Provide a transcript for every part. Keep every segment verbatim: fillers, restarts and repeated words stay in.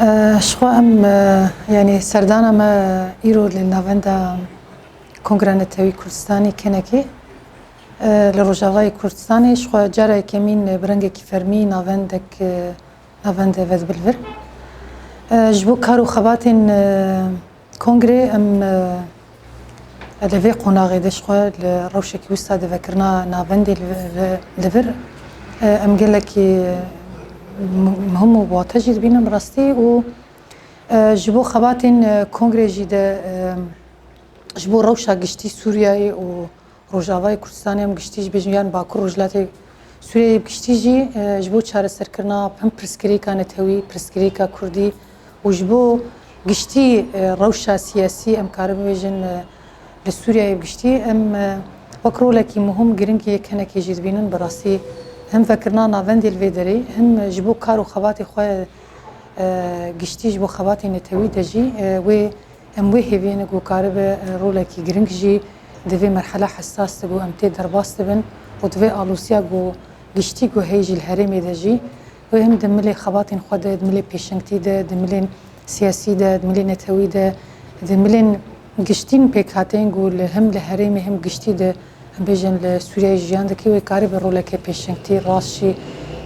Ji xwe em, e, yanî serdana me îro li navenda Kongra Netewî Kurdistanê kenekê, e, li Rojavayê Kurdistanê, ji xwe cara yekemîn, e, bi rengekî fermî navendek, e, navendê vedibir vir. E, ji bo kar û xebatên, e, kongrê em, e, li vê qonaxê de ji xwe li rewşekî wisa di vekirina navendê li, li, li vir, e, em gelekî mu-, muhim û wate jî dibînin bi rastî û, e, ji bo xebatên, e, kongrê jî de, e, ji bo rewşa giştî Sûriyeyê û Rojavayê Kurdistanê em giştî jî bêjin yan Bakur Rojhilatê Sûriyeyê bi giştî jî, e, ji bo çareserkirina him pirsgirêka netewî, pirsgirêka kurdî û ji bo giştî, e, rewşa siyasî em karin bibêjin, e, li Sûriyeyê bi giştî em, e, wek rolekî muhim giring yê kenekê jî dibînin bi rastî him vekirina navendê li vê derê him ji bo kar û xebatê xwe, e, giştî ji bo xebatê netewî de jî, e, wê Em wê hêviyê ne ku karibe, e, rolekî giring jî di vê merhela hesas de ku em tê derbas dibin û di vê alosiya ku giştî ku heye jî li herêmê de jî wê him di milê xebatên xwe de, di milê pêşengtî de, di milên siyasî de, di milê netewî de, di milên giştîn pêkhateyên ku li him li herêmê him giştî de em bêjin li Sûriyeyê jiyan dike, wê karibe roleke pêşengtî rast jî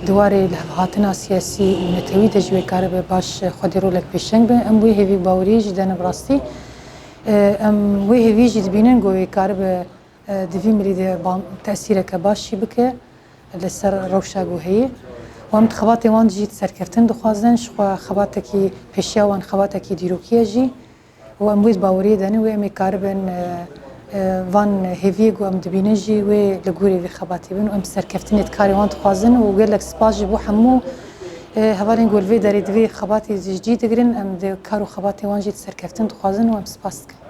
di warê lihevhatina siyasî û netewî de jî wê karibe baş xwedî rolek pêşeng be. Em wê hêvî baweriyê jî dene bi rastî. E, em wê hêvî jî dibînin ku wê karibe, e, di vî milî de ban-, tesîreke baş jî bike li ser rewşa ku heye. Û em di xebatê wan jî serkeftin dixwazin, ji xwe xebatekî pêşiya wan xebatekî dîrokî ye jî. Û em wê di baweriyê de ne, wê em ê karibin, e, e, van hêviyê ku em dibînin jî wê li gorî vê xebatê bin û em serkeftinê di karê wan dixwazin û gelek spas ji bo hemû, e, hevalên ku li vê derê di vê xebatê jî cî digirin, em di kar û xebatê wan jî di serkeftin dixwazin û em spas dikin.